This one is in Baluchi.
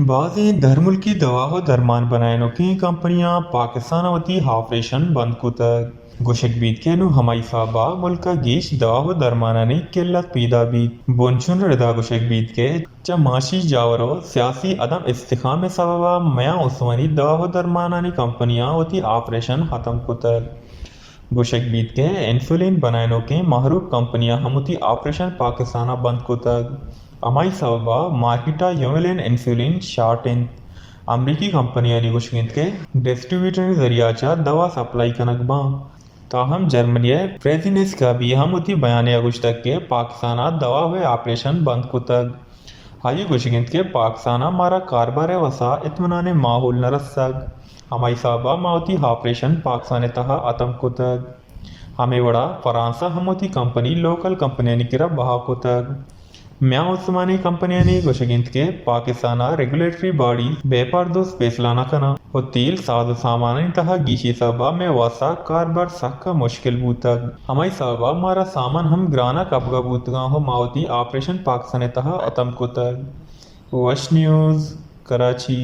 بازیں درملکی دوا ءُ درمان بنائینوکیں کمپنیاں پاکستان ءَ وتی آپریشن بند کتگ۔ گوشگ بیت کہ نوں ہمائی سبب ءَ ملک ءَ گیش دوا ءُ درمانانی قلت پیدا بیت۔ بنچن ردا گوشگ بیت کہ چہ معاشی جاور ءُ سیاسی عدم استحکام ءِ سبب ءَ میان استمانی دوا ءُ درمانانی کمپنیاں وتی آپریشن ختم کتگ۔ گوشگ بیت کہ انسولین بنائینوکیں مہروب کمپنیاں ہم وتی آپریشن پاکستان ءَ بند کتگ۔ ہمائی سبب ءَ مارکیٹ ءَ یومیلین انسولین شارٹ انت۔ امریکی کمپنیانی گوشگ انت کہ ڈسٹریبیوٹرانی ذریعہ چہ دوا سپلائی کنگ باں۔ تاہم جرمنی ءِ پریزینسکا بی ہم وتی بیانے ءَ گوشتگ کہ پاکستان ءَ دوا ءِ آپریشن بند کتگ۔ آئی ءِ گوشگ انت کہ پاکستان ءَ مارا کاربار ءِ واستا اطمینان ءِ ماحول نہ رستگ، ہمائی سبب ءَ ما وتی آپریشن پاکستان ءِ تہا اتم کتگ۔ ہمے وڑا فرانس ءَ ہم وتی کمپنی لوکل کمپنیانی کرا بہا کتگ۔ میان استمانی کمپنیانی گوشگ انت کہ پاکستان ءَ ریگولیٹری باڈیز بے پردوست فیصلہ نہ کناں ءُ تیل ساز ءُ سامانانی تہا گیشی سبب ءَ مئے واستا کاربار سک ءَ مشکل بوتگ۔ ہمائی سبب ءَ مارا سامان ہم گران ءَ کپگ ءَ بوتگاں ءُ ما وتی آپریشن پاکستان ءِ تہا اتم کتگ۔ وش نیوز، کراچی۔